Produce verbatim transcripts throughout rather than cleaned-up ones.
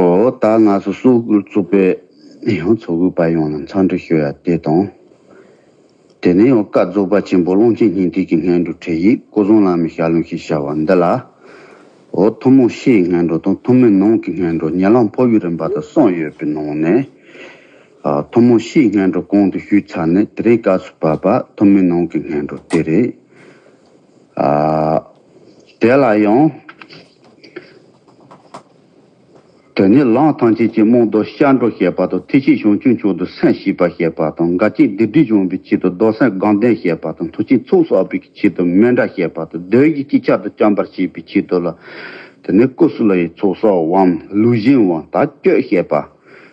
འོ་ད་ང་ཚོ་སོག་པོའི་ཡང་ཚོགས་པའི་པ་ཡོངས་ལ་འཚམས་འདྲི་ཞུ་ཡ་དེ་དང་། དེ་ནས་ཡང་བཀའ་རྫོགས་པ་ཆེན་པོ་ཀློང་ཆེན་སྙིང་ཐིག་གི་སྔོན་འགྲོ་ཁྲིད་ཡིག་སྐུ་གསུམ་བླ་མའི་ཞལ་ལུང་ཞེས་བྱ་བ་འདི་ལ། འོ་ཐུན་མོང་ཕྱིའི་སྔོན་འགྲོ་དང་ཐུན་མོང་ནང་གི་སྔོན་འགྲོ་ཉེ་ལམ་འཕོ་བའི་རིམ་པ་དང་གསུམ་ཡོད་པའི་ནང་ནས། ཨ་ཐུན་མོང་ཕྱིའི་སྔོན་འགྲོ་གོང་དུ་ཞུས་ཚར་ནས་དེ་རིང་སྐབས་སུ་བབ་པ་ཐུན་མོང་ནང་གི་སྔོན་འགྲོ་དེ་རེད། ཨ་དེ་ལ་ཡང་། དེ་ནས་ལམ་ཐམས་ཅད་ཀྱི་རྨང་རྡོ་སྐྱབས་འགྲོ་བཤད་པ་དང་། ཐེག་ཆེན་བྱང་ཆུབ་མཆོག་ཏུ་སེམས་བསྐྱེད་པ་བཤད་པ་དང་། འགལ་རྐྱེན་སྡིག་སྒྲིབ་སྦྱོང་བའི་ཆེད་དུ་རྡོར་སེམས་དགའ་ལྡན་བཤད་པ་དང་། མཐར་ཕྱིན་ཚོགས་བསགས་པའི་ཆེད་དུ་མཎྜལ་བཤད་པ་དང་། བདུད་ཀྱི་ཅི་ཁྱབ་ཏུ་བཅོམ་པར་བྱེད་པའི་ཆེད་དུ་ལ། དེ་ནས་ཀུ་སུ་ལའི་ཚོགས་བསགས་པའམ་ལུས་སྦྱིན་པའམ་དག་བཅོས་བཤད་པ།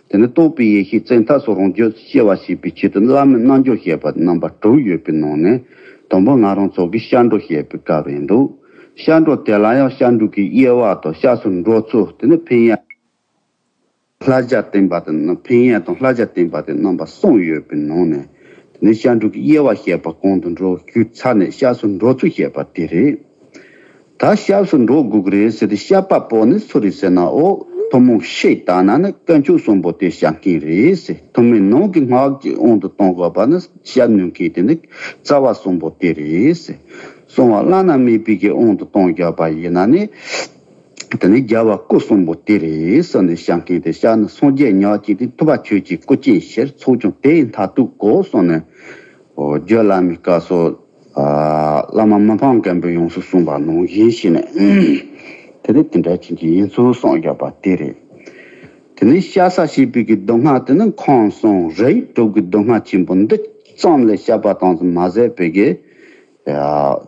དེ་ནས་རྟོགས་པའི་ཡེ་ཤེས་བཙན་ཐབས་སུ་རང་རྒྱུད་སྐྱེ་བར་བྱེད་པའི་ཆེད་དུ་བླ་མའི་རྣལ་འབྱོར་བཤད་པ་རྣམ་པ་དྲུག་ཡོད་པའི་ནང་ནས་དང་པོ་ང་རང་ཚོ་གི་སྐྱབས་འགྲོ་བཤད་པའི་སྐབས་རེད་འདུག་སྐྱབས་འགྲོ་དེ་ལ་ཡང་སྐྱབས་འགྲོ་གི་དབྱེ་བ་དང་སྐྱབས་སུ་འགྲོ་ཚུལ། དེ་ནས་ཕན་ཡོན། བསླབ་བྱ་བསྟན་པ་དེ་ནི་ཕན་ཡོན་དང་བསླབ་བྱ་བསྟན་པ་དེ་རྣམ་པ་གསུམ་ཡོད་པའི་ནང་ནས། དེ་ནས་སྐྱབས་འགྲོ་གི་དབྱེ་བ་བཤད་པ་གོང་དུ་འགྲོ་ཞུས་ཚར་ནས་སྐྱབས་སུ་འགྲོ་ཚུལ་བཤད་པ་དེ་རེད། ད་སྐྱབས་སུ་འགྲོ་དགོས་ཀྱི་རེད་ཟེར་ཏེ་བཤད་པ་པོ་ནི་སུ་རེད་ཟེར་ན། འོ་ཐུན་མོང་ཕྱི་ལྟར་ན་ནི་དཀོན་མཆོག་གསུམ་པོ་དེ་བཤད་མཁན་རེད་ཟེར། ཐུན་མོང་ནང་གི་སྔགས་ཀྱི་དབང་དུ་གཏོང་དགོས་པ་ནི་བཤད་ནུས་མཁན་དེ་ནི་རྩ་བ་གསུམ་པོ་དེ་རེད་ཟེར། གསང་བ་བླ་ན་མེད་པའི་གི་དབང་དུ་གཏོང་དགོས་པ་ཡིན་ན་ནི། དེ་ནི་རྒྱལ་བ་སྐུ་གསུམ་པོ་དེ་རེད་གསུངས་ནས་བཤད་མཁན་དེ། སྐྱབས་ནི་སངས་རྒྱས་ཉག་གཅིག་སྟེ། ཐུབ་པ་ཆོས་ཀྱི་སྐུ་ཅན་ཕྱིར། ཚོགས་ཀྱང་དེ་ཡི་མཐར་ཐུག་གོ་གསུངས་ནས། འོ་རྒྱུད་བླ་མའི་བཀའ་སོགས། ཨ་བླ་མ་མི་ཕམ་མགོན་པོས་ཡོངས་སུ་གསུངས་པ་ནང་བཞིན་བྱས་ནས། དེ་ནི་དེ་འདྲ་ཅན་གྱི་ཡིན་ཚུལ་གསུངས་ཡོད་པ་དེ་རེད། དེ་ནི་སྐྱབས་ས་ཞེས་པའི་གི་མདོ་སྔགས་དེ་ནི་ཁམས་གསུམ་རིགས་དྲུག་གི་མདོ་སྔགས་ཆེན་པོ་འདི་ཙམ་ལས་བཤད་པ་དང་མ་ཟད་པའི་གི། ཡ།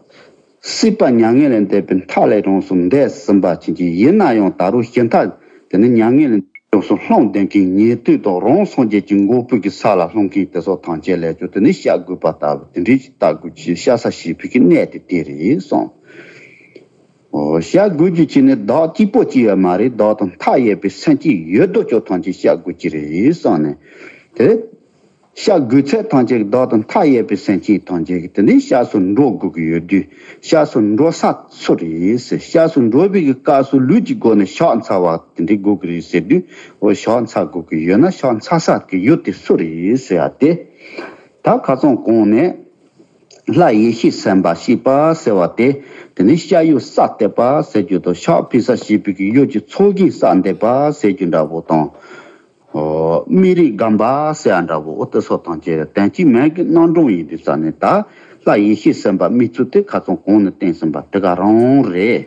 སྲིད་པ་མྱ་ངན་ལས་འདས་པའི་མཐའ་ལས་རིང་སོང་འདས་ཟིན་པ་ཅན་གྱི་ཡིན་ན་ཡང་ད་རུང་ཞིང་མཐའ་དེ་ནི་མྱ་ངན་ལས་འདས་རིང་སོང་ལྷུང་བསྡད་མཁན་ཉན་ཐོས་དང་རང་སངས་རྒྱས་ཀྱི་མགོན་པོ་གི་ས་ལ་ལྷུང་མཁན་དེ་ཚོ་ཐམས་ཅད་ལས་ཀྱང་དེ་ནི་བཤད་དགོས་པ་ལྟ་བུ་དེ་འདྲའི་ཞིག་བལྟ་དགོས་ཀྱི། སྐྱབས་ས་ཞེས་པའི་གི་གནད་དེ་དེ་རེད་གསུངས། འོ་བཤད་དགོས་རྒྱུ་ཅི་ནི་བདག་གཅིག་པོ་གཅིག་ཡོད་མ་རེད། བདག་དང་མཐའ་ཡས་པའི་སེམས་ཅན་ཡོད་དོ་ཅོག་ཐམས་ཅད་བཤད་དགོས་ཀྱི་རེད་གསུངས་ནས། དེ། བཤད་དགོས་ཚད་ཐམས་ཅད་ཀྱི་བདག་དང་མཐའ་ཡས་པའི་སེམས་ཅན་ཐམས་ཅད་ཀྱི་དེ་ནས་སྐྱབས་སུ་འགྲོ་དགོས་ཀྱི་ཡོད་དུས། སྐྱབས་སུ་འགྲོ་ས་སུ་རེད་ཟེར། སྐྱབས་སུ་འགྲོ་བའི་གི་སྐབས་སུ་ལུས་ཀྱི་སྒོ་ནས་ཕྱག་འཚལ་བ་དེ་འདྲའི་དགོས་ཀྱི་རེད་ཟེར་དུས། འོ་ཕྱག་འཚལ་དགོས་ཀྱི་ཡོད་ན་ཕྱག་འཚལ་ས་གི་ཡུལ་དེ་སུ་རེད་ཟེར་ཡ་དེ། ད་ཁ་སང་གོང་ནས་ལྷ་ཡེ་ཤེས་སེམས་དཔའ་ཞེས་པ་ཟེར་བ་དེ། དེ་ནས་སྐྱབས་ཡུལ་གསལ་བཏབ་པ་ཟེར་རྒྱུ་དང་། ཕྱག་ཕུལ་ས་ཞེས་པའི་གི་ཡུལ་གྱི་ཚོགས་ཀྱིས་གསལ་འདེབས་པ་ཟེར་རྒྱུ་འདྲ་བོ་དང་། ཨོ། སྨིན་རིམ་སྒོམ་པ་ཟེར་ཡ་འདྲ་བོ། འོ་དེ་སོགས་ཐམས་ཅད་དོན་གཅིག་མིང་གི་རྣམ་གྲངས་ཡིན་དུས་ཙང་ནས། ད་ལྷ་ཡེ་ཤེས་སེམས་དཔའ་སྨིན་ཚུལ་དེ་ཁ་སང་གོང་ནས་བསྟན་ཟིན་པ་དེ་ག་རང་རེད།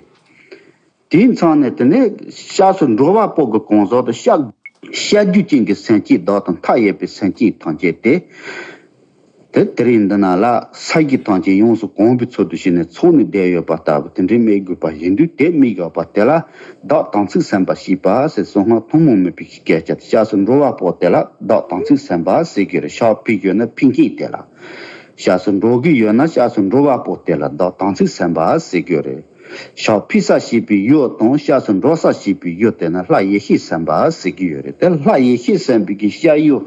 དེའི་མཚམས་ནས་དེ་ནས་སྐྱབས་སུ་འགྲོ་བ་པོ་གི་གང་ཟག་དང་། བཤད་བཤད་རྒྱུད་ཅན་གྱི་སེམས་ཅན། བདག་དང་མཐའ་ཡས་པའི་སེམས་ཅན་ཐམས་ཅད་དེ། དེ་དེ་རིང་འདི་ན་ལྷ་ས་གཞི་ཐམས་ཅད་ཡོངས་སུ་གང་བའི་ཚུལ་དུ་བྱས་ནས་ཚོགས་ནས་བསྡད་ཡོད་པ་ལྟ་བུ་དེ་འདྲའི་དམིགས་དགོས་པ་ཡིན་དུས། དེ་དམིགས་ཡོད་པ་དེ་ལ་བདག་དམ་ཚིག་སེམས་དཔའ་ཞེས་པ་ཟེར། གསང་སྔགས་ཐུན་མོང་མིན་པའི་སྐད་ཆ་དེ། སྐྱབས་སུ་འགྲོ་བ་པོ་དེ་ལ་བདག་དམ་ཚིག་སེམས་དཔའ་ཟེར་གྱི་རེད། ཕྱག་ཕུལ་ཡོད་ན་ཕུལ་མཁན་དེ་ལ། སྐྱབས་སུ་འགྲོ་གི་ཡོད་ན་སྐྱབས་སུ་འགྲོ་བ་པོ་དེ་ལ་བདག་དམ་ཚིག་སེམས་དཔའ་ཟེར་གྱི་རེད། ཕྱག་ཕུལ་ས་ཞེས་པའི་ཡུལ་དང་སྐྱབས་སུ་འགྲོ་ས་ཞེས་པའི་ཡུལ་དེ་ནི་ལྷ་ཡེ་ཤེས་སེམས་དཔའ་ཟེར་གྱི་ཡོད་རེད། དེ་ལྷ་ཡེ་ཤེས་སེམས་དཔའི་གི་སྐྱབས་ཡུལ་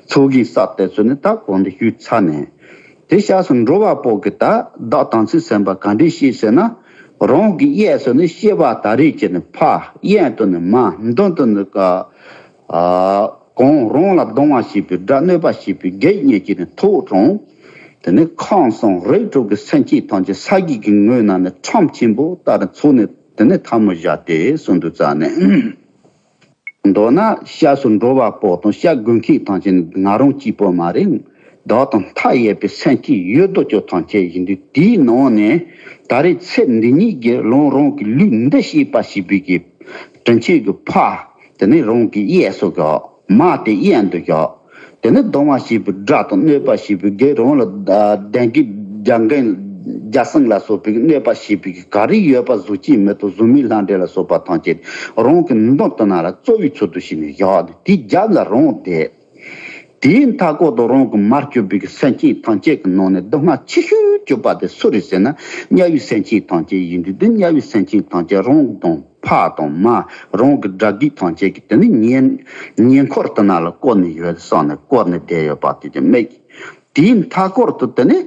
ཚོགས་ཀྱིས་གསལ་བཏབ་ཚུལ་ནི་ད་གོང་དུ་ཞུས་ཚར་ནས། དེ་སྐྱབས་སུ་འགྲོ་བ་པོ་གི་ད་བདག་དམ་ཚིག་སེམས་དཔའ་ག་འདྲས་ཤིག་ཟེར་ན། རང་གི་གཡས་སུ་ནི་སྐྱེ་བ་ད་རེས་ཀྱི་ནི་ཕ། གཡོན་དུ་ནི་མ། མདུན་དུ་ནི་ཀ་ཨ་གང་། རང་ལ་སྡང་བ་བྱེད་པའི་དགྲ། གནོད་པ་བྱེད་པའི་བགེགས་གཉིས་ཀྱིས་ནི་ཐོག་དྲངས། དེ་ནས་ཁམས་གསུམ་རིགས་དྲུག་གི་སེམས་ཅན་ཐམས་ཅད་ས་གཞི་གི་ངོས་ན་ནི་ཁྲམ་ཆེན་པོ་ལྟར་ཚོགས་ནས་དེ་ནས་ཐལ་མོ་སྦྱར་ཏེ་གསུངས་འདུག་ཙང་ནས། མདོར་ན་སྐྱབས་སུ་འགྲོ་བ་པོ་དང་སྐྱབས་དགོས་མཁན་ཐམས་ཅད་ནི་ང་རང་གཅིག་པོ་མ་རེད། བདག་དང་མཐའ་ཡས་པའི་སེམས་ཅན་ཡོད་དོ་ཅོག་ཐམས་ཅད་ཡིན་དུས། དེའི་ནང་ནས་ད་རེས་ཚེ་འདི་ཉིད་ཀྱི་ལམ་རང་གི་ལུས་འདི་སྐྱེད་པར་བྱེད་པའི་གི་དྲིན་ཆེན་གྱི་ཕ། དེ་ནི་རང་གི་གཡས་སུ་བཞག་མ་དེ་གཡོན་དུ་བཞག་དེ་ནི་སྡང་བ་བྱེད་པའི་དགྲ་དང་གནོད་པ་བྱེད་པའི་བགེགས། རང་ལ་ཨ་གདོན་བགེགས་རྒྱ་འགེངས་རྒྱ་སྲིན་ལ་སོགས་པའི་གནོད་པ་བྱེད་པའི་ག་རེ་ཡོད་པ། གཟུགས་ཅན་མི་དང་གཟུགས་མེད་ལྷ་འདྲེ་ལ་སོགས་པ་ཐམས་ཅད་རང་གི་མདུན་དུ་ན་ལ་གཙོ་བོའི་ཚུལ་དུ་བྱས་ནས་བཞག་ནས་དེའི་རྒྱབ་ལ་རང་བསྡད། དེའི་མཐའ་སྐོར་དུ་རང་གི་མར་གྱུར་པའི་གི་སེམས་ཅན་ཐམས་ཅད་ཀྱི་ནང་ནས་སྡུག་བསྔལ་ཆེ་ཤོས་གྱུར་པ་དེ་སུ་རེད་ཟེར་ན། དམྱལ་བའི་སེམས་ཅན་ཐམས་ཅད་ཡིན་དུས། དེ་དམྱལ་བའི་སེམས་ཅན་ཐམས་ཅད་རང་དང་ཕ་དང་མ། རང་གི་དགྲ་བགེགས་ཐམས་ཅད་ཀྱི་དེ་ནི་ཉེ་ཉེ་འཁོར་དུ་ན་ལ་བསྐོར་ནས་ཡོད་བསམ་ནས་བསྐོར་ནས་བསྡད་ཡོད་པ་དེ་དེ་དམིགས། དེའི་མཐའ་སྐོར་དུ་དེ་ནི།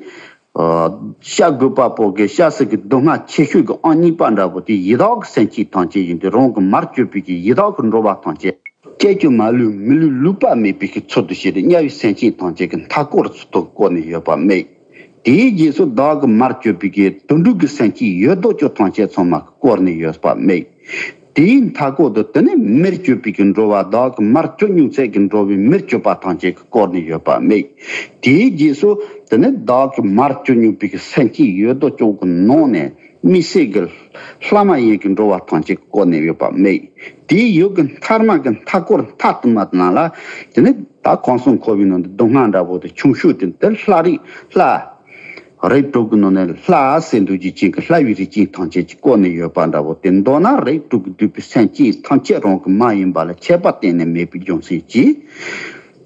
བཤད་དགོས་པ་པོ་གི་བཤད་སྲིད་ཀྱི་སྡུག་བསྔལ་ཆེ་ཤོས་ཀྱི་ཨང་གཉིས་པ་འདྲ་པོ་དེ་ཡི་དྭགས་ཀྱི་སེམས་ཅན་ཐམས་ཅད་ཡིན་ཏེ། རང་གི་མར་གྱུར་པའི་གི་ཡི་དྭགས་ཀྱི་འགྲོ་བ་ཐམས་ཅད་སྐྱེ་རྒྱུ་མ་ལུས་མི་ལུས་ལུས་པ་མེད་པའི་གི་ཚུལ་དུ་བྱས་ཏེ་དམྱལ་བའི་སེམས་ཅན་ཐམས་ཅད་ཀྱི་མཐའ་སྐོར་ཚུལ་དུ་བསྐོར་ནས་ཡོད་པ་སྨྲས། དེའི་རྗེས་སུ་བདག་གི་མར་གྱུར་པའི་གི་དུད་འགྲོ་གི་སེམས་ཅན་ཡོད་དོ་ཅོག་ཐམས་ཅད་ཚང་མ་བསྐོར་ནས་ཡོད་པ་སྨྲས། དེའི་མཐའ་སྐོར་དུ་དེ་ནས་མིར་གྱུར་པའི་གི་འགྲོ་བ། བདག་གི་མར་གྱུར་མྱོང་ཚད་ཀྱི་འགྲོ་བའི་མིར་གྱུར་པ་ཐམས་ཅད་ཀྱིས་བསྐོར་ནས་ཡོད་པ་སྨྲས། དེའི་རྗེས་སུ་དེ་ནས་བདག་གི་མར་གྱུར་མྱོང་པའི་གི་སེམས་ཅན་ཡོད་དོ་ཅོག་གི་ནང་ནས་མི་སེར་གྱི་ལྷ་མ་ཡིན་གྱི་འགྲོ་བ་ཐམས་ཅད་ཀྱིས་བསྐོར་ནས་ཡོད་པ་སྨྲས། དེའི་ཡུལ་གྱི་མཐའ་མ་གི་མཐའ་སྐོར་མཐའ་དུ་མ་དེ་ན་ལ་དེ་ནས་ད་གང་གསུང་འཁོར་བའི་ནང་དུ་སྡུག་བསྔལ་འདྲ་པོ་དེ་ཆུང་ཤོས་དེ་དེ་ལྷ་རིགས་ལྷ། རིགས་དྲུག་གི་ནང་ནས་ལྷ་ཟེར་འདུག་ཅིག་ཅིག་གི་ལྷ་བའི་རིགས་ཅན་ཐམས་ཅད་ཀྱིས་བསྐོར་ནས་ཡོད་པ་འདྲ་པོ་དེ། མདོར་ན་རིགས་དྲུག་གིས་བསྡུས་པའི་སེམས་ཅན་ཐམས་ཅད་རང་གི་མ་ཡིན་པ་ལ་ཁྱད་པར་གཏན་ནས་མེད་པའི་རྒྱུ་མཚན་གྱིས།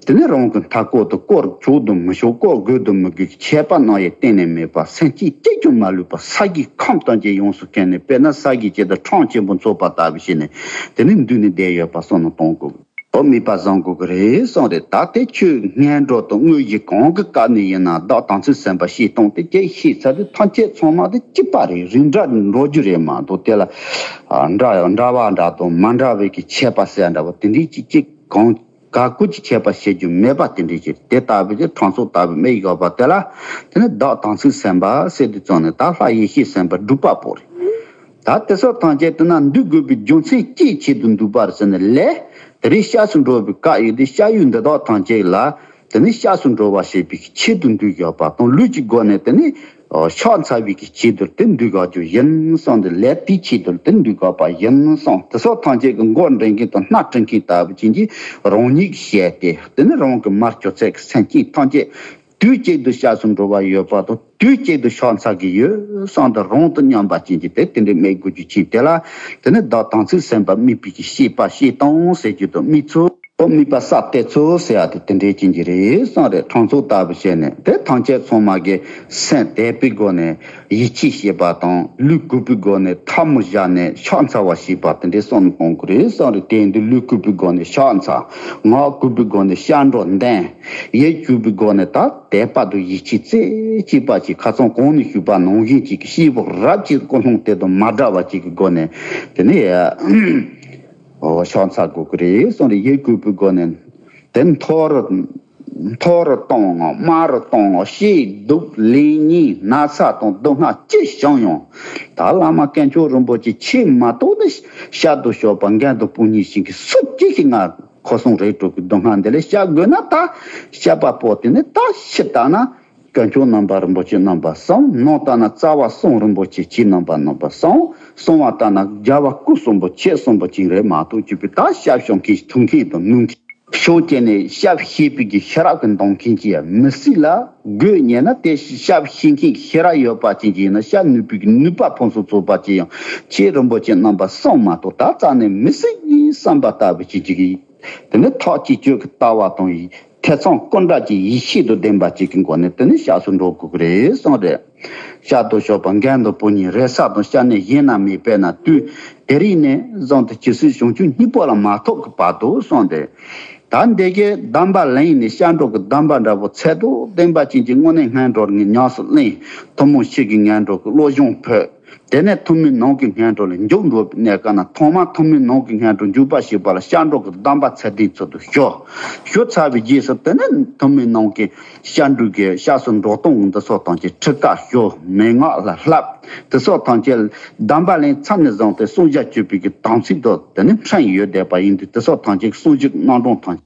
དེ་ནས་རང་གི་མཐའ་སྐོར་དུ་བསྐོར་ཆོག་ཏུ་མི་ཆོག་བསྐོར་དགོས་དུ་མི་དགོས་ཀྱི་ཁྱད་པར་སྣང་ཡང་གཏན་ནས་མེད་པ། སེམས་ཅན་གཅིག་ཀྱང་མ་ལུས་པ། ས་གཞིའི་ཁམས་ཐམས་ཅད་ཡོངས་སུ་ཁེངས་ནས། དཔེར་ན་ས་གཞི་ཆེ་དང་འཕྲང་ཆེན་པོ་འཚོགས་པ་ལྟ་བུ་བྱས་ནས་དེ་ནས་འདུས་ནས་བསྡད་ཡོད་པ་བསམ་བློ་གཏོང་དགོས། ཨོ་དམིགས་པ་བཟང་དགོས་ཀྱི་རེད་གསུངས་རེད། ད་དེ་ཆོས་སྔོན་འགྲོ་དང་དངོས་གཞི་གང་གི་སྐབས་ནས་ཡིན་ན་བདག་དམ་ཚིག་ཟིན་པ་བྱས་སྟངས་དེ་ཅིག་ཤེས་ཚར་དུས་ཐམས་ཅད་ཚང་མ་དེ་གཅིག་པ་རེད། རིགས་འདྲ་འགྲོ་རྒྱུ་རེད་མ་གཏོགས་དེ་ལ་ཨ་འདྲ་འདྲ་བ་འདྲ་དང་མ་འདྲ་བའི་གི་ཁྱད་པར་ཟེར་འདྲ་བ་དེ་འདྲའི་ཅིག་ཅིག་གང་ག་ཀུ་ཅིག་ཁྱད་པར་བྱེད་རྒྱུ་མེད་པ་དེ་འདྲའི་ཅིག་དེ་ལྟ་བུའི་གི་གྲངས་ཚོད་ལྟ་བུ་མེད་ཡོད་པ་དེ་ལ་དེ་ནི་བདག་དམ་ཚིག་ཟིན་པ་ཟེར་དུས་ཙམ་ནས་ད་ལྷ་ཡེ་ཤེས་ཟིན་པ་སྒྲུབ་པ་པོ་རེད། ད་དེ་ཚོ་ཐམས་ཅད་དེ་ན་འདུས་དགོས་པའི་རྒྱུ་མཚན་ཅིའི་ཆེད་དུ་འདུས་པ་རེད་ཟེར་ན། ལས་དེ་རིང་སྐྱབས་སུ་འགྲོ་བའི་སྐབས་ཡོད་དེ། སྐྱབས་ཡུལ་འདི་དག་ཐམས་ཅད་ལ་དེ་ནི་སྐྱབས་སུ་འགྲོ་བ་བྱེད་པའི་ཆེད་དུ་འདུས་ཡོད་པ་དང་། ལུས་ཀྱི་སྒོ་ནས་དེ་ནི་ཕྱག་འཚལ་བའི་གི་ཆེད་དུ་དེ་འདུས་དགོས་རྒྱུ་ཡིན་གསུངས་ཏེ། ལས་དེའི་ཆེད་དུ་དེ་འདུས་དགོས་པ་ཡིན་གསུངས། དེ་ཚོ་ཐམས་ཅད་ཀྱི་མགོ་འདྲེན་མཁན་དང་སྣ་ཁྲིད་མཁན་ལྟ་བུ་ཅན་གྱིས་རང་ཉིད་བཤད་དེ། དེ་ནི་རང་གི་མར་གྱུར་ཚད་ཀྱི་སེམས་ཅན་ཐམས་ཅད་དུས་གཅིག་ཏུ་སྐྱབས་སུ་འགྲོ་བ་ཡོད་པ་དང་། དུས་གཅིག་ཏུ་ཕྱག་འཚལ་གྱི་ཡོད་བསམ་དུ་རང་དང་མཉམ་པ་ཅན་གྱི་དེ་དེ་འདྲའི་དམིགས་དགོས་རྒྱུ་ཅན་དེ་ལ་དེ་ནི་བདག་དམ་ཚིག་ཟིན་པ་དམིགས་པའི་གི་ཤེས་པ་ཤེས་སྟངས་ཟེར་རྒྱུ་དང་། དམིགས་ཚུལ་དམིགས་པ་གསལ་གཏད་ཚུལ་ཟེར་ཡ་དེ་དེ་འདྲའི་ཅན་གྱི་རེད་གསུངས་རེད། གྲངས་ཚོད་ལྟ་བུ་བྱས་ནས་དེ་ཐམས་ཅད་ཚང་མ་གི་སེམས་དད་པའི་སྒོ་ནས་ཡིད་ཆེས་བྱེད་པ་དང་། ལུས་གུས་པའི་སྒོ་ནས་ཐལ་མོ་སྦྱར་ནས་ཕྱག་འཚལ་བ་ཞེས་པ་དེ་འདྲའི་བསམ་བློ་གཏོང་དགོས་རེད་གསུངས་རེད། དེ་ཡིན་དུས་ལུས་གུས་པའི་སྒོ་ནས་ཕྱག་འཚལ། ངག་གུས་པའི་སྒོ་ནས་སྐྱབས་འགྲོ་འདོན། ཡིད་གུས་པའི་སྒོ་ནས་ད་དད་པ་དང་ཡིད་ཆེས་རྩེ་གཅིག་པ་ཅིག་ཁ་སང་གོང་ནས་ཞུས་པ་ནང་བཞིན་ཅིག་གི་སྐྱེས་བུ་རབ་ཀྱི་ཀུན་སློང་དེ་དང་མ་འདྲ་བ་ཅིག་གི་སྒོ་ནས་དེ་ནས་ཕྱག་འཚལ་དགོས་ཀྱི་རེད་གསུངས་རེད། ཡིད་གུས་པའི་སྒོ་ནས་དེ་མཐོ་རུ་མཐོ་རུ་གཏོང་ངོ་། དམའ་རུ་གཏོང་ངོ་། ཤེས་སྡུག་ལེགས་ཉེས་ན་ཚ་དང་སྡུག་བསྔལ་ཅི་བྱུང་ཡང་། ད་བླ་མ་དཀོན་མཆོག་རིན་པོ་ཆེ་ཆོས་མ་གཏོགས་ནི་བཤད་དུ་ཞོག་པ་མགོན་དང་དཔུང་གཉེན་ཞིག་གིས་སུ་གཅིག་གིས་ང་ཁོ་སོང་རེ་དྲུག་གི་སྡུག་བསྔལ་འདི་ལས་བཤད་དགོས་ན། ད་བཤད་པ་པོ་དེ་ནི་ད་ཕྱི་ལྟ་ན་དཀོན་མཆོག་རྣམ་པ་རིན་པོ་ཆེ་རྣམ་པ་གསུམ། ནང་ལྟ་ན་རྩ་བ་གསུམ་རིན་པོ་ཆེ་ཁྱེད་རྣམ་པ་རྣམ་པ་གསུམ། གསང་བ་ལྟ་ན་རྒྱལ་བ་སྐུ་གསུམ་པོ་ཁྱེད་གསུམ་པོ་ཅིག་རེད་མ་གཏོགས། གཅིག་པུ་ད་ཞབས་ཞུམ་མཁན་ཐུགས་མཁན་དང་ནུས་མཁན། ཕྱོགས་གཅིག་ནས་ཞབས་ཞུམ་པའི་གི་ཤེས་རབ་ཀྱི་འདོན་མཁན་ཅིག་ཡང་མི་སྲིད་ལ། དགོས་ཉེ་ན་དེ་ཞབས་ཞུམ་མཁན་གྱི་ཤེས་རབ་ཡོད་པ་ཅན་ཅིག་ཡིན་ན། ཞབས་ནུས་པའི་གི་ནུས་པ་ཕུན་སུམ་ཚོགས་པ་ཅིག་ཡང་ཁྱེད་རིན་པོ་ཆེ་རྣམ་པ་གསུམ་མ་གཏོགས་ད་རྩ་ནས་མི་སྲིད་ཡིན་བསམ་པ་ལྟ་བུ་ཅིག་ཅིག་གིས། དེ་ནི་ཐག་གཅོད་ཀྱི་ལྟ་བ་དང་ཐེ་ཚོམ་ཀུན་འདྲ་གྱི་ཡིད་ཆེས་དང་ལྡན་པ་ཅིག་གི་སྒོ་ནས་དེ་ནི་ཞབས་སུ་འགྲོ་དགོས་ཀྱི་རེད་གསུངས་རེད། བཤད་དུ་ཞོག་པ་མགོན་དང་དཔུང་གཉེན་རེ་ས་དང་སྐྱབས་གནས་གཞན་ན་མེད། དཔེར་ན་དུས་དེ་རིང་ནས་བཟུང་སྟེ་ཇི་སྲིད་བྱང་ཆུབ་སྙིང་པོ་ལ་མ་ཐོབ་ཀྱི་བར་དུ་གསུངས་ཏེ། ད་འདི་གའི་གདམས་པ་ལེན་ནས་སྐྱབས་འགྲོ་གི་གདམས་པ་འདྲ་པོ་ཚད་དང་ལྡན་པ་ཅན་གྱི་དངོས་གནས་སྔོན་འགྲོ་ངས་ཉམས་སུ་ལེན། ཐུན་མོང་ཕྱི་གི་སྔོན་འགྲོ་གི་བློ་སྦྱོང་ཕུལ། དེ་ནས་ཐུན་མིན་ནང་གི་སྔོན་འགྲོ་ལ་འཇུག་འགྲོ་བའི་གནས་སྐབས་ན་ཐོག་མར་ཐུན་མིན་ནང་གི་སྔོན་འགྲོ་འཇུག་པ་ཞེས་པ་ལ་སྐྱབས་འགྲོ་གི་གདམས་པ་ཚད་ལྡན་ཚུལ་དུ་ཞུ། ཞུ་ཚར་བའི་རྗེས་སུ་དེ་ནས་ཐུན་མིན་ནང་གི་སྐྱབས་འགྲོ་གི་སྐྱབས་སུ་འགྲོ་སྟངས་འདི་ཚོ་དང་གི་ཁྲིད་བཀའ་ཞུ། མན་ངག་ལ་བསླབ། དེ་ཚོ་ཐམས་ཅད་གདམས་པ་ལེན་ཚར་ནས་བཟུང་སྟེ་བསྲུང་བྱ་སྤྱོད་པའི་གི་དམ་ཚིག་ཏུ་དེ་ནས་ཕྲན་ཡོད་བསྡད་པ་ཡིན་དུས། དེ་ཚོ་ཐམས་ཅད་བསྲུང་བྱའི་རྣམ་གྲངས་དང་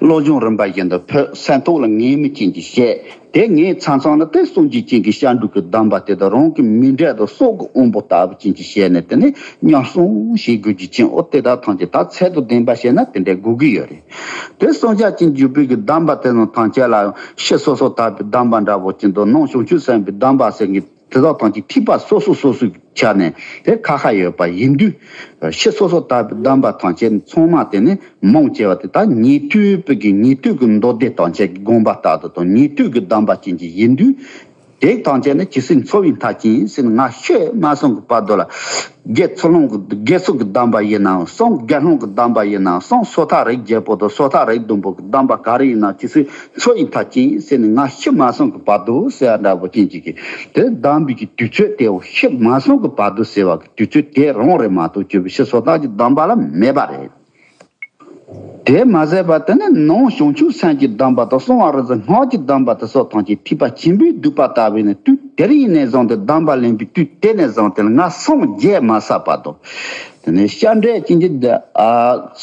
བློ་སྦྱོང་རིམ་པ་བཞིན་དུ་ཕུལ། སེམས་ཐོག་ལ་ངེས་མེད་ཅན་གྱི་བཤད། དེ་ངེས་ཚང་ཚང་ན་དེ་སངས་རྒྱས་ཅན་གྱི་སྐྱབས་འགྲོ་གི་གདམས་པ་དེ་དག་རང་གི་མི་འབྲལ་དུ་སྲོག་གི་དབང་པོ་ལྟ་བུ་ཅན་གྱི་བཤད་ནས་དེ་ནས་མཉམ་བསྲུང་བྱེད་དགོས་རྒྱུ་ཅན། འོ་དེ་དག་ཐམས་ཅད་ད་ཚད་དང་ལྡན་པ་བཤད་ན་དེ་འདྲའི་དགོས་ཀྱི་ཡོད་རེད། དེ་བསྲུང་བྱ་ཅན་འཇུག་པའི་གི་གདམས་པ་དེ་ཚོ་ཐམས་ཅད་ལ་ཕྱི་སོ་སོ་དག་པའི་གདམས་པ་འདྲ་པོ་ཅན་དང་ནང་བྱང་ཆུབ་སེམས་དཔའི་གདམས་པ་ཟེར་གྱི་དེ་དག་ཐམས་ཅད་ཐེག་པ་སོ་སོ་སོ་སོའི་ཆ་ནས་དེ་ཁ་ཁ་ཡོད་པ་ཡིན་དུས། ཕྱི་སོ་སོ་དག་པའི་གདམས་པ་ཐམས་ཅད་ཚང་མ་དེ་ནི་མང་ཆེ་བ་དེ་ད་ཉན་ཐོས་པའི་གི་ཉན་ཐོས་ཀྱི་མདོ་སྡེ་ཐམས་ཅད་ཀྱི་དགོངས་པ་ལྟར་དུ་དང་ཉན་ཐོས་ཀྱི་གདམས་པ་ཅན་གྱི་ཡིན་དུས། དེ་ཐམས་ཅད་ནི་ཇི་སྲིད་འཚོ་བའི་མཐའ་ཅན་ཟེར་ནས་ང་ཤི་མ་སོང་གི་བར་དུ་ལ། དགེ་ཚུལ་སློང་གི་དགེ་ཚུལ་གྱི་སྡོམ་པ་ཡིན་ནའང་སྲུང་། དགེ་སློང་གི་སྡོམ་པ་ཡིན་ནའང་སྲུང་། སོ་ཐར་རིགས་བརྒྱད་པོ་དང་སོ་ཐར་རིགས་བདུན་པོ་གི་སྡོམ་པ་ག་རེ་ཡིན་ནའང་ཇི་སྲིད་འཚོ་བའི་མཐའ་ཅན་ཟེར་ནས་ང་ཤི་མ་སོང་གི་བར་དུ་ཟེར་བ་འདྲ་པོ་ཅན་ཅིག་གིས། དེ་སྡོམ་པའི་གི་དུས་ཚོད་དེའོ་ཤི་མ་སོང་གི་བར་དུ་ཟེར་བ་གི་དུས་ཚོད་དེ་རང་རེད་མ་གཏོགས་སྤྱོད་པའི་ཕྱི་སོ་ཐར་གྱི་སྡོམ་པ་ལ་མེད་པ་རེད། དེ་མ་ཟད་པ་དེ་ནི་ནང་བྱང་ཆུབ་སེམས་ཀྱི་སྡོམ་པ་དང་གསང་བ་རིག་འཛིན་སྔགས་ཀྱི་སྡོམ་པ་དེ་སོགས་ཐམས་ཅད་ཐེག་པ་ཆེན་པོའི་སྡིག་པ་ལྟ་བུས་ནི་དུས་དེ་རིང་ནས་བཟུང་སྟེ་སྡོམ་པ་ལེན་པའི་དུས་དེ་ནས་བཟུང་སྟེ་ང་སངས་རྒྱས་མ་ཟད་བར་དུ། དེ་ནས་སྐྱབས་འགྲོ་ཅན་གྱི་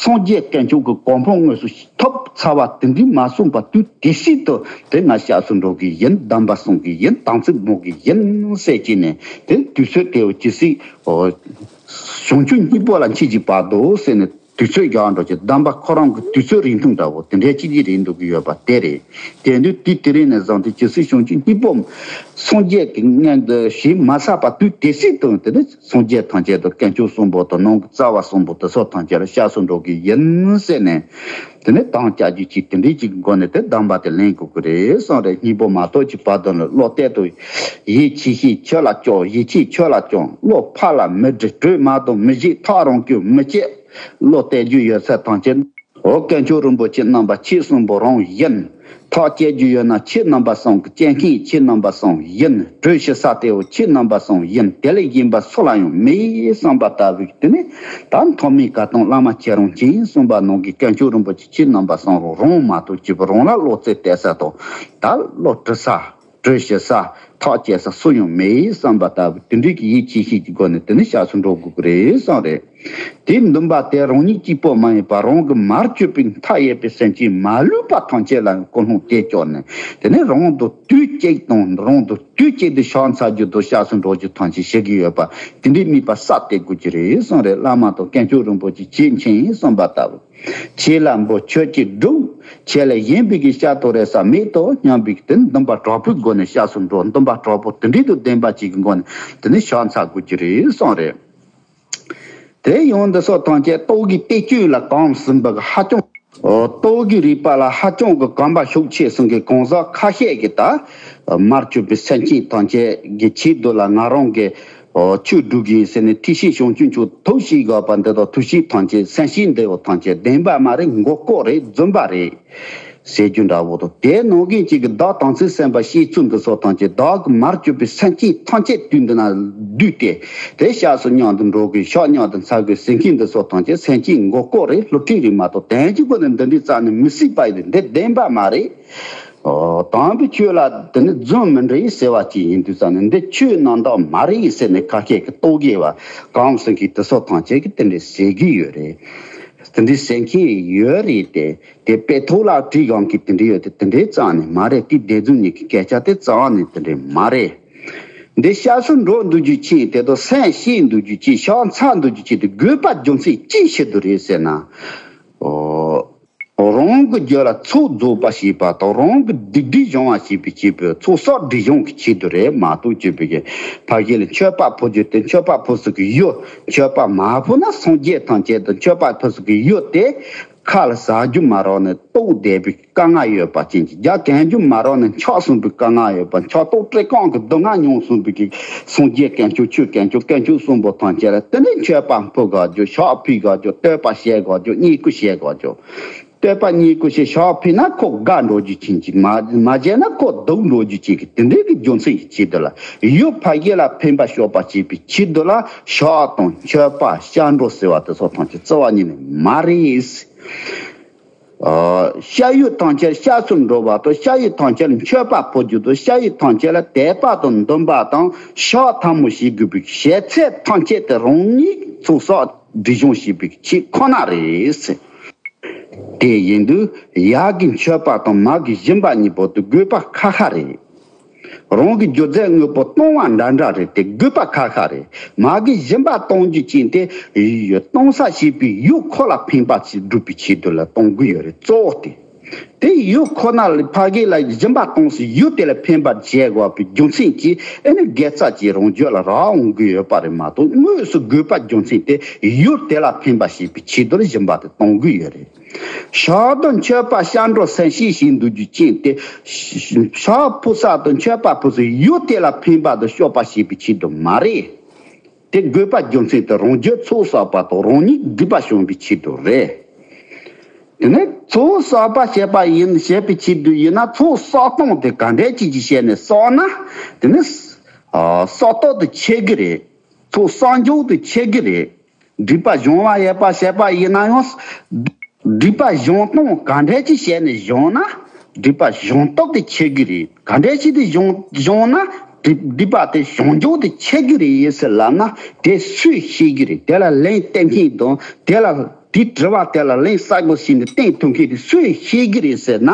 སངས་རྒྱས་དཀོན་མཆོག་གི་གོ་འཕང་དངོས་སུ་ཐོབ་ཚར་བ་དེ་འདྲའི་མ་སོང་བར་དུས་དེ་སྲིད་དུ་དེ་ང་སྐྱབས་སུ་འགྲོ་གི་ཡིན། སྡོམ་པ་སྲུང་གི་ཡིན། དམ་ཚིག་སྨོ་གི་ཡིན་ཟེར་གྱིས་ནས་དེ་དུས་ཚོད་དེ་ཇི་སྲིད་བྱང་ཆུབ་སྙིང་པོ་ལ་མཆིས་ཀྱི་བར་དུ་ཟེར་ནས། དུས་ཚོད་རྒྱག་འགྲོ་ཀྱི་སྡོམ་པ་ཁོ་རང་གི་དུས་ཚོད་རིང་ཐུང་འདྲ་བོ་དེ་འདྲའི་ཅིག་གིས་རིང་འགྲོ་གི་ཡོད་པ་དེ་རེད། དེ་དུས་དེ་དེ་རིང་ནས་བཟུང་སྟེ་ཇི་སྲིད་བྱང་ཆུབ་སྙིང་པོ་སངས་རྒྱས་ཀྱི་མངོན་དུ་བྱེད་མ་ཚར་བར་དུས་དེ་སྲིད་དུ་དེ་ནི་སངས་རྒྱས་ཐམས་ཅད་དང་དཀོན་མཆོག་གསུམ་པོ་དང་ནང་གི་རྩ་བ་གསུམ་པོ་དེ་སོགས་ཐམས་ཅད་ལ་སྐྱབས་སུ་འགྲོ་གི་ཡིན་ཟེར་ནས། དེ་ནི་དམ་བཅའ་རྒྱུ་ཅིག་དེ་འདྲའི་ཅིག་གི་སྒོ་ནས་དེ་སྡོམ་པ་དེ་ལེན་དགོས་ཀྱི་རེད་གསུངས་རེད། སྙིང་པོ་མ་ཐོབ་ཀྱི་བར་དུ་ནི་བློ་གཏད་དུ། ཡིད་ཆེས་ཤིང་ཆོས་ལ་སྐྱོ། ཡིད་ཆེས་ཆོས་ལ་སྐྱོ། བློ་ཕམ་ལ་མི་འདྲི། གྲོས་མ་གཏོགས་མི་བཞེས། ཐག་རིང་རྒྱུ་མི་བྱེད། བློ་གཏད་རྒྱུ་ཡོད་ཚད་ཐམས་ཅད། འོ་དཀོན་མཆོག་རིན་པོ་ཆེ་རྣམ་པ་ཁྱེད་གསུམ་པོ་རང་ཡིན། ཐག་བཅད་རྒྱུ་ཡོད་ན་ཁྱེད་རྣམ་པ་གསུམ་གྱི་སྐྱེ་མཁན་ཁྱེད་རྣམ་པ་གསུམ་ཡིན། གྲོས་བྱེད་ས་དེའོ་ཁྱེད་རྣམ་པ་གསུམ་ཡིན། དེ་ལས་གཞན་པ་སུ་ལ་ཡང་མེད་བསམ་པ་ལྟ་བུའི་དེ་ནི་ད་ཐོག་མའི་བཀའ་དང་བླ་མ་ཁྱེད་རང་མཁྱེན་གསུངས་པ་ནང་གི་དཀོན་མཆོག་རིན་པོ་ཆེ་ཁྱེད་རྣམ་པ་གསུམ་རང་མ་གཏོགས་ཅི་བུ་རང་ལ་བློ་རྩེ་གཏད་ས་དང་ད་བློ་དྲི་ས། གྲོས་བྱེད་ས། ཐག་བཅད་ས་སུ་ཡང་མེད་བསམ་པ་ལྟ་བུ་དེ་འདྲའི་གི་ཡིད་ཆེས་ཤིག་གི་སྒོ་ནས་དེ་ནི་སྐྱབས་སུ་འགྲོ་དགོས་ཀྱི་རེད་གསུངས་རེད། དེའི་འདུན་པ་དེ་རང་ཉིད་གཅིག་པོ་མ་ཡིན་པར་རང་གི་མར་གྱུར་པའི་མཐའ་ཡས་པའི་སེམས་ཅན་མ་ལུས་པ་ཐམས་ཅད་ལ་ཀུན་སློང་དེ་བཅངས་ནས་དེ་ནི་རང་དང་དུས་གཅིག་དང་རང་དང་དུས་གཅིག་ཏུ་ཕྱག་འཚལ་རྒྱུ་དང་སྐྱབས་སུ་འགྲོ་རྒྱུ་ཐམས་ཅད་བྱེད་ཀྱི་ཡོད་པ་དེ་འདྲའི་དམིགས་པ་གསལ་གཏད་དགོས་ཀྱི་རེད་གསུངས་རེད། བླ་མ་དང་དཀོན་མཆོག་རིན་པོ་ཆེ་ཁྱེད་མཁྱེན་གསུངས་པ་ལྟ་བུ། ཁྱེད་ལ་འབུལ་ཁྱོད་ཀྱིས་སྒྲུབ། ཁྱེད་ལས་གཞན་པའི་གི་ཤ་དོ་རེ་ས་མེད་དོ་སྙམ་པའི་དེ་འདུན་པ་དྲག་པོའི་སྒོ་ནས་སྐྱབས་སུ་འགྲོ། འདུན་པ་དྲག་པོ་དེ་འདྲའི་དུ་ལྡན་པ་ཅིག་གི་སྒོ་ནས་དེ་ནི་ཕྱག་འཚལ་དགོས་ཀྱི་རེད་གསུངས་རེད། དེ་ཡང་འདི་སོགས་ཐམས་ཅད་རྟོག་གེའི་བསྟན་བཅོས་ལ་གོམས་ཟིན་པ་གི་ཧ་ཅང་། རྟོག་གེའི་རིག་པ་ལ་ཧ་ཅང་གི་གོམས་པ་ཤུགས་ཆེ་སོང་གི་གང་ཟག་ཁ་ཤས་ཀྱིས་ད་མར་གྱུར་པའི་སེམས་ཅན་ཐམས་ཅད་ཀྱི་ཆེད་དུ་ལ་ང་རང་གི་ཆོས་སྒྲུབ་དགོས་ཟེར་ནས་ཐེག་ཆེན་བྱང་ཆུབ་མཆོག་ཐུགས་བཞེད་དགོས་པ་འདི་དང་ཐུགས་བཞེད་ཐམས་ཅད་སེམས་བསྐྱེད་འདི་བ་ཐམས་ཅད་བདེན་པ་མ་རེད། མགོ་སྐོར་རེད། རྫུན་པ་རེད་ཟེར་རྒྱུ་འདྲ་བོ་དང་དེ་ནང་བཞིན་གཅིག་གི་བདག་དམ་ཚིག་སེམས་དཔའ་བཤད་ཚུལ་འདི་སོགས་ཐམས་ཅད་བདག་གི་མར་གྱུར་པའི་སེམས་ཅན་ཐམས་ཅད་དུས་འདི་ན་བསྡུས་ཏེ་དེ་སྐྱབས་སུ་མཉམ་དུ་འགྲོ་དགོས་ཤག་མཉམ་དུ་འཚར་དགོས་ཟེར་མཁན་འདི་སོགས་ཐམས་ཅད་སེམས་ཅན་མགོ་སྐོར་རེད། སློབ་ཁྲིད་རེད་མ་གཏོགས་དོན་གྱི་སྒོ་ནས་འདི་འདྲའི་རྩ་ནས་མི་སྲིད་པ་ཡིན། འདི་བདེན་པ་མ་རེད། ཨོ། དམ་པའི་ཆོས་ལ་དེ་ནི་རྫུན་མི་འདྲེ་ཟེར་བ་ཅིག་ཡིན་དུས་ཙང་ནས་འདི་ཆོས་རྣམ་དག་མ་རེད་ཟེར་ནས་ཁ་སྐད་ཀྱི་རྟོག་གེ་བ་གང་སེང་གི་དེ་སོགས་ཐམས་ཅད་ཀྱིས་དེ་འདྲའི་ཟེར་གྱི་ཡོད་རེད། དེ་འདྲའི་ཟེར་མཁན་ཡོད་རེད་དེ། དེ་དཔེ་ཐོག་ལ་བྲིས་གང་གི་དེ་འདྲའི་ཡོད་དེ་དེ་འདྲའི་རྩ་ནས་མ་རེད། དེ་སྡེ་རྫུན་ཉིད་ཀྱི་སྐད་ཆ་དེ་རྩ་བ་ནས་དེ་འདྲའི་མ་རེད། འདི་སྐྱབས་སུ་འགྲོ་འདུག་རྒྱུ་ཅིག་དེ་དང་སེམས་ཤེས་འདུག་རྒྱུ་ཅིག་ཕྱག་འཚལ་འདུག་རྒྱུ་ཅིག་དེ་དགོས་པ་རྒྱུ་མཚན་ཅི་ཞིག་ཏུ་རེད་ཟེར་ན། ཨོ། རང་གི་རྒྱུད་ལ་ཚོགས་རྫོགས་པ་བྱེད་པ་དང་རང་གི་སྡིག་སྒྲིབ་སྦྱང་བ་བྱེད་པའི་ཆེད་དུ་ཚོགས་བསགས་སྒྲིབ་སྦྱང་གི་ཆེད་དུ་རེད་མ་གཏོགས་བྱེད་པའི་གི་ཕ་གི་ལ་མཆོད་པ་ཕུལ་རྒྱུ་དེ་མཆོད་པ་ཕུལ་ས་གི་ཡུལ་མཆོད་པ་མ་ཕུལ་ན་སངས་རྒྱས་ཐམས་ཅད་དུ་མཆོད་པ་ཕུལ་ས་གི་ཡུལ་དེ་ཁ་ལ་ཟ་རྒྱུ་མ་རག་ནས་ལྟོགས་བསྡད་པའི་དཀའ་ངལ་ཡོད་པ་ཅན་གྱི་རྒྱ་གན་རྒྱུ་མ་རག་ནས་འཁྱགས་སོང་བའི་དཀའ་ངལ་ཡོད་པ་འཁྱགས་ལྟོགས་བཀྲེས་སྐོམ་གྱི་སྡུག་བསྔལ་མྱོང་སོང་བའི་གི་སངས་རྒྱས་དཀོན་མཆོག་ཆོས་དཀོན་མཆོག་དཀོན་མཆོག་གསུམ་པོ་ཐམས་ཅད་ལ་དེ་ནས་མཆོད་པ་ཕུལ་དགོས་རྒྱུ་ཕྱག་ཕུལ་དགོས་རྒྱུ་བསྟོད་པ་བྱེད་དགོས་རྒྱུ་བསྙེན་བཀུར་བྱེད་དགོས་རྒྱུ། བསྟོད་པ་བསྙེན་བཀུར་བྱེད་ཕྱག་ཕུལ་ན་ཁོ་དགའ་འགྲོ་རྒྱུ་ཅན་གྱི་མ་མ་བྱས་ན་ཁོ་སྡུག་འགྲོ་རྒྱུ་ཅན་གྱི་དེ་འདྲའི་གི་རྒྱུ་མཚན་གྱི་ཆེད་དུ་ལ་ཡུལ་ཕ་གི་ལ་ཕན་པ་ཤོག་པ་བྱེད་པའི་ཆེད་དུ་ལ་ཕྱག་དང་མཆོད་པ་སྐྱབས་འགྲོ་ཟེར་བ་དེ་ཚོ་ཐམས་ཅད་རྩ་བ་ཉིད་ནས་མ་རེད། ཨ། སྐྱབས་ཡུལ་ཐམས་ཅད་སྐྱབས་སུ་འགྲོ་བ་དང་སྐྱབས་ཡུལ་ཐམས་ཅད་ལ་མཆོད་པ་ཕུལ་རྒྱུ་དང་སྐྱབས་ཡུལ་ཐམས་ཅད་ལ་དད་པ་དང་འདུན་པ་དང་ཕྱག་ཐལ་མོ་བྱེད་དགོས་པའི་བྱེད་ཚད་ཐམས་ཅད་དེ་རང་ཉིད་ཚོགས་བསགས་སྒྲིབ་སྦྱོང་བྱེད་པའི་ཆེད་ཁོ་ན་རེད། དེ་ཡིན་དུས་ཡར་གྱི་མཆོད་པ་དང་མར་གྱི་སྦྱིན་པ་གཉིས་པོ་དེ་དགོས་པ་ཁ་ཁ་རེད། རང་གི་རྒྱུ་རྫས་དངོས་པོ་གཏོང་བ་འདྲ་འདྲ་རེད་དེ་དགོས་པ་ཁ་ཁ་རེད། མར་གྱི་སྦྱིན་པ་གཏོང་རྒྱུ་ཅན་དེ་གཏོང་ས་བྱེད་པའི་ཡུལ་ཁོ་ལ་ཕན་པ་ཞིག་སྒྲུབ་པའི་ཆེད་དུ་ལ་གཏོང་དགོས་ཡོད་རེད། གཙོ་བོ་དེ། དེ་ཡུལ་ཁོ་ན་ལ་ཕ་གི་ལ་སྦྱིན་པ་གཏོང་སའི་ཡུལ་དེ་ལ་ཕན་པ་བྱེད་དགོས་པའི་རྒྱུ་མཚན་གྱིས་ཨེ་ནི་དགེ་རྩ་གྱི་རང་རྒྱུད་ལ་རག་འོང་གི་ཡོད་པ་རེད་མ་གཏོགས། དངོས་སུ་དགོས་པ་རྒྱུ་མཚན་དེ་ཡུལ་དེ་ལ་ཕན་པ་བྱེད་པའི་ཆེད་དུ་ལ་སྦྱིན་པ་དེ་གཏོང་གི་ཡོད་རེད། ཕྱག་ཏུ་མཆོད་པ་སྐྱབས་འགྲོ་སེམས་བསྐྱེད་བྱེད་འདོད་རྒྱུ་ཅན་དེ། ཕྱག་ཕུལ་ས་དང་མཆོད་པ་ཕུལ་སའི་ཡུལ་དེ་ལ་ཕན་པ་དང་སྤྱོད་པ་བྱེད་པའི་ཆེད་དུ་མ་རེད། དེ་དགོས་པ་རྒྱུ་མཚན་དེ་རང་རྒྱུད་ཚོགས་བསགས་པ་དང་རང་ཉིད་སྒྲིབ་པ་བྱང་བའི་ཆེད་དུ་རེད། དེ་ནས་ཚོགས་བསགས་པ་བྱེད་པ་ཡིན་བྱེད་པའི་ཆེད་དུ་ཡིན་ན། ཚོགས་བསགས་སྟངས་དེ་ག་འདྲས་ཅིག་གིས་བྱས་ནས་བསགས་ན། དེ་ནི་ཨ་བསགས་སྟངས་དེ་ཁྱད་གི་རེད། ཚོགས་བསགས་འཇུག་དེ་ཁྱད་གི་རེད། སྒྲིབ་པ་སྦྱང་བ་ཡོད་པ་བྱས་པ་ཡིན་ན་ཡང་། སྒྲིབ་པ་སྦྱང་སྟངས་ག་འདྲས་ཅིག་བྱས་ནས་སྦྱང་ན། སྒྲིབ་པ་སྦྱང་སྟངས་དེ་ཁྱད་གི་རེད། ག་འདྲས་ཅིག་དེ་སྦྱང་སྦྱང་ན་སྒྲིབ་སྒྲིབ་པ་དེ་སྦྱང་འཇུག་དེ་ཁྱད་གི་རེད་ཟེར་ལབ་ན། དེ་སུས་ཤེས་གི་རེད། དེ་ལ་ལན་སྟེར་མཁན་དང་དེ་ལ་དེའི་དྲི་བ་དེ་ལ་ལན་གསལ་པོ་ཞིག་ནས་སྟེར་ཐུབ་མཁན་དེ་སུས་ཤེས་གི་རེད་ཟེར་ན།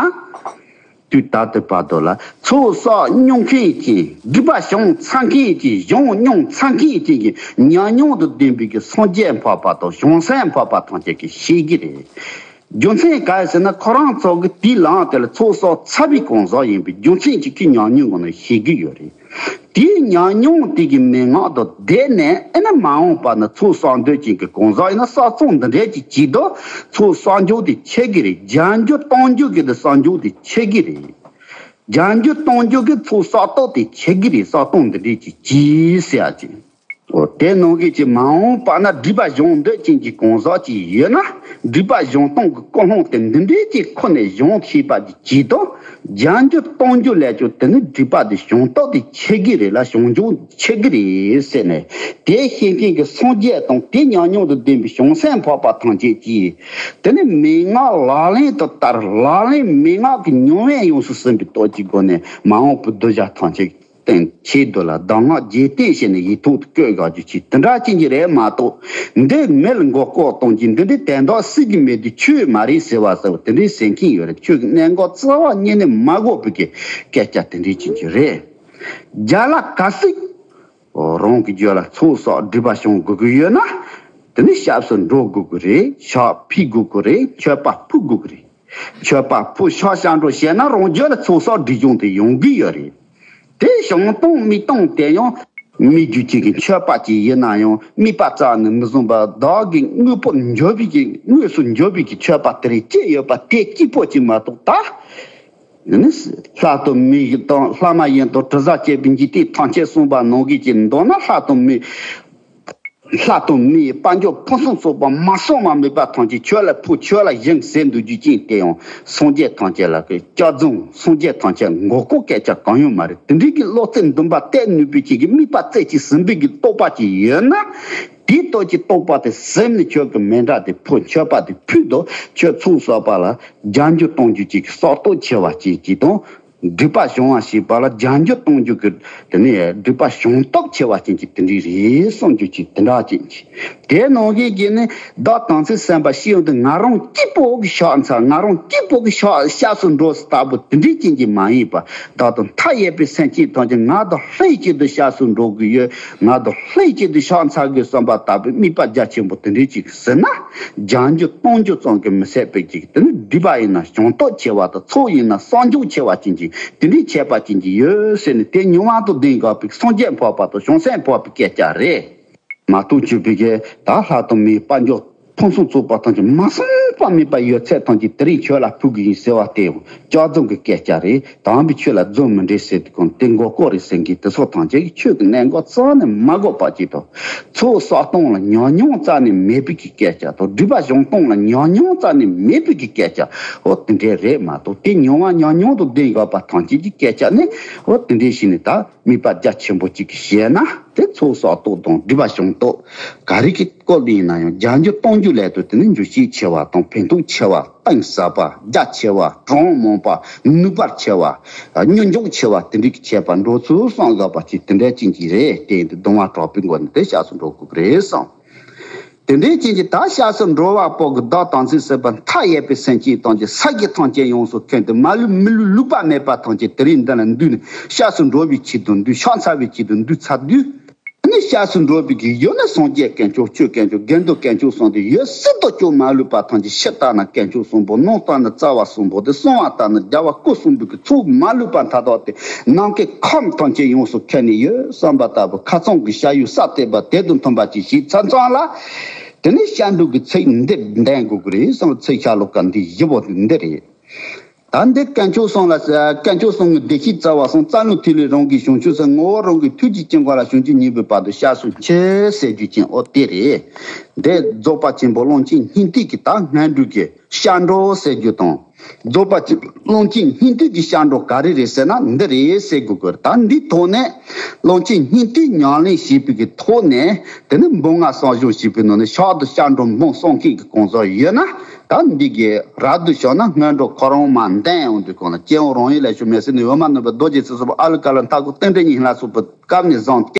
དུས་ད་ལྟའི་བར་དུ་ལ་ཚོགས་བསགས་མྱོང་མཁན་གྱི་སྒྲིབ་པ་བྱང་ཚར་མཁན་གྱི་སྦྱང་མྱོང་ཚར་མཁན་གྱི་ཉམས་མྱོང་དང་ལྡན་པའི་གི་སངས་རྒྱས་འཕགས་པ་དང་བྱང་སེམས་འཕགས་པ་ཐམས་ཅད་ཀྱིས་ཤེས་ཀྱི་རེད། རྒྱུ་མཚན་ག་རེ་ཟེར་ན། ཁོ་རང་ཚོ་གི་དེའི་ལམ་དེ་ལ་ཚོགས་བསགས་ཚར་བའི་གང་ཟག་ཡིན་པའི་རྒྱུ་མཚན་གྱིས་ཁོའི་ཉམས་མྱོང་ངོ་ནས་ཤེས་ཀྱི་ཡོད་རེད། དེའི་ཉམས་མྱོང་དེ་གི་མན་ངག་དང་ལྡན་ནས་ཨེ་ན་མ་འོངས་པ་ན་ཚོགས་བསགས་འདོད་ཅན་གྱི་གང་ཟག་ཡིན་ན་བསགས་སྟངས་འདི་འདྲས་ཀྱི་བྱེད་དུ་ཚོགས་བསགས་འཇུག་དེ་ཁྱད་གི་རེད། སྦྱང་རྒྱུ་གཏོང་རྒྱུ་གི་དེ་བསགས་འཇུག་དེ་ཁྱད་གི་རེད། སྦྱང་རྒྱུ་གཏོང་རྒྱུ་གི་ཚོགས་བསགས་སྟངས་དེ་ཁྱད་གི་རེད། བསགས་སྟངས་འདི་འདྲས་ཀྱི་བྱེད་ཟེར་ཡ་ཅིག་འོ་དེ་ནང་གི་ཅིག་མ་འོངས་པ་ན་སྒྲིབ་པ་སྦྱང་འདོད་ཅན་གྱི་གང་ཟག་ཅིག་ཡོད་ན། སྒྲིབ་པ་སྦྱང་སྟངས་ཀྱི་ཀུན་སློང་དེ་འདི་འདྲའི་ཅིག་ཁོ་ནས་སྦྱང་ཤེས་པ་ཅིག་བྱེད་དང་། སྦྱང་རྒྱུ་གཏོང་རྒྱུ་ལས་ཀྱང་དེ་ནི་སྒྲིབ་པ་དེ་སྦྱང་སྟངས་དེ་ཁྱད་གི་རེད་ལ། སྦྱང་རྒྱུ་ཁྱད་གི་རེད་ཟེར་ནས། དེ་ཤེས་མཁན་གྱི་སངས་རྒྱས་དང་དེ་ཉམས་མྱོང་དང་ལྡན་པའི་བྱང་སེམས་འཕགས་པ་ཐམས་ཅད་ཀྱིས། དེ་ནི་མན་ངག་ལག་ལེན་དུ་བསྟར། ལག་ལེན་མན་ངག་གི་མྱོང་བས་ཡོངས་སུ་ཟིན་པའི་སྟོབས་ཀྱི་སྒོ་ནས་མ་འོངས་པའི་གདུལ་བྱ་ཐམས་ཅད་བསྟན་ཆེད་དུ་ལ་གདམས་ངག་རྒྱས་བསྟན་བྱས་ནས་ཡིག་ཐོག་ཏུ་བཀོད་དགོས་རྒྱུ་ཅིག་དེ་འདྲ་ཅན་གྱི་རེད་མ་གཏོགས། འདི་མི་ལ་མགོ་སྐོར་གཏོང་གི་འདི་འདྲའི་དོན་དག་སྲིད་ཀྱི་མེད་དུས་ཆོས་མ་རེད་ཟེར་བ་ཟེར་བ་དེ་འདྲའི་ཟེར་མཁན་ཡོད་རེད། ཆོས་ཀྱི་གནད་འགག་རྩ་བ་ཉིད་ནས་མ་གོ་བའི་གི་སྐད་ཆ་དེ་འདྲའི་ཅན་གྱི་རེད། རྒྱ་ལ་ག་སྲིད་རང་གི་རྒྱུད་ལ་ཚོགས་བསགས་སྒྲིབ་པ་སྦྱང་དགོས་ཀྱི་ཡོད་ན། དེ་ནི་སྐྱབས་སུ་འགྲོ་དགོས་ཀྱི་རེད། ཕྱག་ཕུལ་དགོས་ཀྱི་རེད། མཆོད་པ་ཕུལ་དགོས་ཀྱི་རེད། མཆོད་པ་ཕུལ་ཕྱག་སྐྱབས་འགྲོ་བྱས་ན་རང་རྒྱུད་ལ་ཚོགས་བསགས་སྒྲིབ་སྦྱོང་དེ་ཡོང་གི་ཡོད་རེད། དེ་བྱུང་སྟངས་དམིགས་སྟངས་དེ་ཡང་། དམིགས་རྒྱུ་གཅིག་གི་མཆོད་པ་གཅིག་ཡིན་ན་ཡང་དམིགས་པ་རྩ་ནས་མི་བཟུང་བར་བདག་གི་དངོས་པོར་འགྱུར་བའི་གི་དངོས་སུ་འགྱུར་བའི་གི་མཆོད་པ་དེ་རིགས་ཅི་ཡོད་པ་དེ་གཅིག་པོ་གཅིག་མ་གཏོགས། ད་ནི་ལྷ་དང་མི་ཡི་དང་ལྷ་མ་ཡིན་དང་དྲི་ཟ་བཅས་པའི་འཇིག་རྟེན་ཐམས་ཅད་གསུངས་པ་ནང་བཞིན་གྱི་མདོར་ན་ལྷ་དང་མི། ལྷ་དང་མི་ཡི་དཔལ་འབྱོར་ཕུན་སུམ་ཚོགས་པ་མ་བསམ་པ་མེད་པ་ཐམས་ཅད་ཁྱོད་ལ་ཕུལ། ཁྱོད་ལ་སྦྱིན་ཟེར་འདོད་རྒྱུ་ཅན་དེ་ཡང་སངས་རྒྱས་ཐམས་ཅད་ལ་གི་སྐྱབས་སྦྱོང་། སངས་རྒྱས་ཐམས་ཅད་མགོ་སྐོར་སྐད་ཆ་གང་ཡང་མ་རེད། དེ་འདྲའི་གི་བློ་རྩེ་འདུན་པ་གཏད་ནུས་པའི་ཅིག་གི་དམིགས་པ་རྩེ་གཅིག་ཟིན་པའི་གི་རྟོགས་པ་ཅིག་ཡོད་ན། དེའི་སྟོབས་ཀྱིས་རྟོགས་པ་དེ་ཟིན་ནས་ཁྱོད་ཀྱི་མཎྜལ་དེ་ཕུལ། མཆོད་པ་དེ་ཕུལ་དུས་ཁྱོད་ཚོགས་བསགས་པ་ལ་སྦྱང་རྒྱུ་གཏོང་རྒྱུ་ཅིག་གི་སྲོག་ཐོག་ཆེ་བ་ཅིག་ཅིག་དང་། སྒྲིབ་པ་སྦྱང་བ་ཞེས་པ་ལ་སྦྱང་རྒྱུ་གཏོང་རྒྱུ་གི་དེ་ནས་སྒྲིབ་པ་སྦྱང་སྟོབས་ཆེ་བ་ཅན་གྱི་དེ་འདྲའི་རེད་བསམ་རྒྱུ་ཅིག་དེ་འདྲ་ཅན་གྱི། དེ་ནང་བཞིན་གྱི་ནི་བདག་དམ་ཚིག་སེམས་དཔའ་ཤེས་ཡོན་དུ་ང་རང་གཅིག་པོ་གི་ཕྱག་འཚལ། ང་རང་གཅིག་པོ་གི་ཕྱག་སྐྱབས་སུ་འགྲོ་ལྟ་བུ་དེ་འདྲའི་ཅན་གྱི་མ་ཡིན་པ། བདག་དང་མཐའ་ཡས་པའི་སེམས་ཅན་ཐམས་ཅད་ང་དང་ལྷན་ཅིག་ཏུ་སྐྱབས་སུ་འགྲོ་དགོས་ཡོད། ང་དང་ལྷན་ཅིག་ཏུ་ཕྱག་འཚལ་དགོས་བསམ་པ་ལྟ་བུའི་དམིགས་པ་རྒྱ་ཆེན་པོ་དེ་འདྲའི་ཅིག་ཟིན་ན། སྦྱང་རྒྱུ་གཏོང་རྒྱུ་ཙམ་གྱིས་མི་ཚད་པའི་ཅིག་དེ་ནི་སྒྲིབ་པ་ཡིན་ན་སྦྱང་སྟོབས་ཆེ་བ་དང་ཚོགས་ཡིན་ན་བསགས་འཇུག་ཆེ་བ་ཅན་གྱི་དེ་འདྲའི་ཁྱད་པར་ཅན་གྱི་ཡོད་ཟེར་ནས། དེ་མྱོང་བ་དང་ལྡན་དགོས་པའི་སངས་རྒྱས་འཕགས་པ་དང་བྱང་སེམས་འཕགས་པའི་སྐད་ཆ་རེད། མ་གཏོགས་ཆོས་པའི་གི་ད་ལྷ་དང་མིའི་དཔལ་འབྱོར་ཕུན་སུམ་ཚོགས་པ་ཐམས་ཅད་མ་བསམ་པ་མེད་པ་ཡོད་ཚད་ཐམས་ཅད་དེ་རིང་ཁྱོད་ལ་ཕུལ་གི་ཡིན་ཟེར་བ་དེ་ཡང་སྐྱག་རྫུན་གྱི་སྐད་ཆ་རེད། དམ་པའི་ཆོས་ལ་རྫུན་མི་འགྲིག་ཟེར་དུས་གང་དེ་མགོ་སྐོར་རེད་ཟེར་མཁན་དེ་ཚོ་ཐམས་ཅད་ཀྱིས་ཆོས་ཀྱི་གནད་འགག་རྩ་ནས་མ་གོ་བ་ཅིག་དང་། ཚོགས་བསགས་སྟངས་ལ་ཉམས་མྱོང་རྩ་ནས་མེད་པའི་གི་སྐད་ཆ་དང་། སྒྲིབ་པ་སྦྱང་སྟངས་ལ་ཉམས་མྱོང་རྩ་ནས་མེད་པའི་གི་སྐད་ཆ། འོ་དེ་འདྲས་རེད་མ་གཏོགས། དེ་མྱོང་བ་ཉམས་མྱོང་དང་ལྡན་དགོས་པ་ཐམས་ཅད་ཀྱི་སྐད་ཆ་ནི། འོ་དེ་འདྲས་ཞིག་ནི་ད་དམིགས་པ་རྒྱ་ཆེན་པོ་གཅིག་གིས་བཤད་ན། དེ་ཚོགས་བསགས་སྟངས་དང་སྒྲིབ་པ་སྦྱང་སྟངས་ག་རེ་གི་སྐོར་ལ་ཡིན་ན་ཡང་སྦྱང་རྒྱུ་གཏོང་རྒྱུ་ལས་དོན་དེ་ནི་འགྱུར་ཤས་ཆེ་བ་དང་ཕན་ཐོགས་ཆེ་བ། གཏིང་ཟབ་པ། རྒྱ་ཆེ་བ། གྲངས་མང་པ། ནུས་པ་ཆེ་བ། མྱུར་མགྱོགས་ཆེ་བ་དེ་འདྲའི་གི་ཁྱད་པར་འགྲོ་ཚུལ་བསམ་དགོས་པ་ཅིག་དེ་འདྲ་ཅན་གྱི་རེད། དེ་ཡིན་དུས་གདམས་ངག་གྲགས་པའི་སྒོ་ནས་དེ་སྐྱབས་སུ་འགྲོ་དགོས་ཀྱི་རེད་བསམ། དེ་འདྲའི་ཅན་གྱི་ད་སྐྱབས་སུ་འགྲོ་བ་པོ་གི་བདག་དམ་ཚིག་སེམས་དཔའ་མཐའ་ཡས་པའི་སེམས་ཅན་ཐམས་ཅད་ས་གཞི་ཐམས་ཅད་ཡོངས་སུ་ཁེངས་ཏེ་མ་ལུས་མི་ལུས་ལུས་པ་མེད་པ་ཐམས་ཅད་དེ་རིང་འདི་ལ་འདུས་ནས་སྐྱབས་སུ་འགྲོ་བའི་ཆེད་དུ་འདུས། ཕྱག་འཚལ་བའི་ཆེད་དུ་འདུས་ཚར་དུས། ནི་སྐྱབས་སུ་འགྲོ་བའི་གི་ཡུལ་ནི་སངས་རྒྱས་དཀོན་མཆོག་ཆོས་དཀོན་མཆོག་དགེ་འདུན་དཀོན་མཆོག་གསུམ་དེ་ཡུལ་སྲིད་དུ་སྐྱོང་མ་ལུས་པ་ཐམས་ཅད། ཕྱི་ལྟ་ན་དཀོན་མཆོག་གསུམ་པོ། ནང་ལྟ་ན་རྩ་བ་གསུམ་པོ་དེ། གསང་བ་ལྟ་ན་རྒྱལ་བ་སྐུ་གསུམ་པོའི་གི་ཚོགས་མ་ལུས་པ་མཐའ་དག་དེ་ནམ་མཁའི་ཁམས་ཐམས་ཅད་ཡོངས་སུ་ཁྱབ་ནས་ཡོད་བསམ་པ་ལྟ་བུ། ཁ་ཚང་གི་ཞབས་ཡུལ་ས་བལྟས་པ་དེ་དང་མཐུན་པ་ཅིག་ཞིག་ཚང་ཚང་ལ། དེ་ནི་སྐྱབས་འགྲོ་གི་ཚིག་འདི་འདོན་དགོས་ཀྱི་རེད་བསམ། ཚིག་ཤ་ལོ་ཀ་འདི་བཞི་པོ་འདི་རེད། ད་འདི་དཀོན་མཆོག་གསུམ་ལ། དཀོན་མཆོག་གསུམ་གྱི་བདེ་གཤེགས་རྩ་བ་གསུམ། རྩ་རླུང་ཐིག་ལེ་རང་གི་བྱང་ཆུབ་སེམས། ངོ་བོ་རང་གི་ཐུགས་ཀྱི་དཀྱིལ་འཁོར་ལ་བྱང་ཆུབ་ཉིད་པའི་བར་དུ་སྐྱབས་སུ་མཆི་ཟེར་རྒྱུ་ཅན། ཨོ་དེ་རེད། འདི་རྫོགས་པ་ཆེན་པོ་ཀློང་ཆེན་སྙིང་ཐིག་གི་ད་སྔོན་འགྲོ་གི་སྐྱབས་འགྲོ་ཟེར་རྒྱུ་དང་། རྫོགས་པ་ཆེན་ཀློང་ཆེན་སྙིང་ཐིག་གི་སྐྱབས་འགྲོ་ག་རེ་རེད་ཟེར་ན་འདི་རེད་ཟེར་དགོས་ཀྱི་རེད། ད་འདིའི་ཐོག་ནས་ཀློང་ཆེན་སྙིང་ཐིག་ཉམས་ལེན་བྱེད་པའི་གི་ཐོག་ནས། དེ་ནི་འབུམ་ལྔ་གསན་སྦྱོང་བྱེད་པའི་ནང་ནས་ཕྱག་ཏུ་སྐྱབས་འགྲོ་འབུམ་གསུམ་མཁན་གྱི་གང་ཟག་ཡོད་ན། ད་འདི་གི་རབ་ཏུ་བྱུང་ན་སྔོན་འགྲོ་ཁོ་རང་མར་འདོན་ཡོང་དུས་གང་ལ། སྐྱེ་བོ་རང་ཡུལ་ལ་བྱུང་མི་སྲིད་ནི་འོད་མ་ནོར་བུ་རྡོ་རྗེ་སེམས་སོགས་པ་ཨ་ལུ་ཀ་ལ་མཐའ་འཁོར་རྟེན་འབྲེལ་གཉིས་ལ་སོགས་པའི་སྐབས་ནས་བཟུང་སྟེ།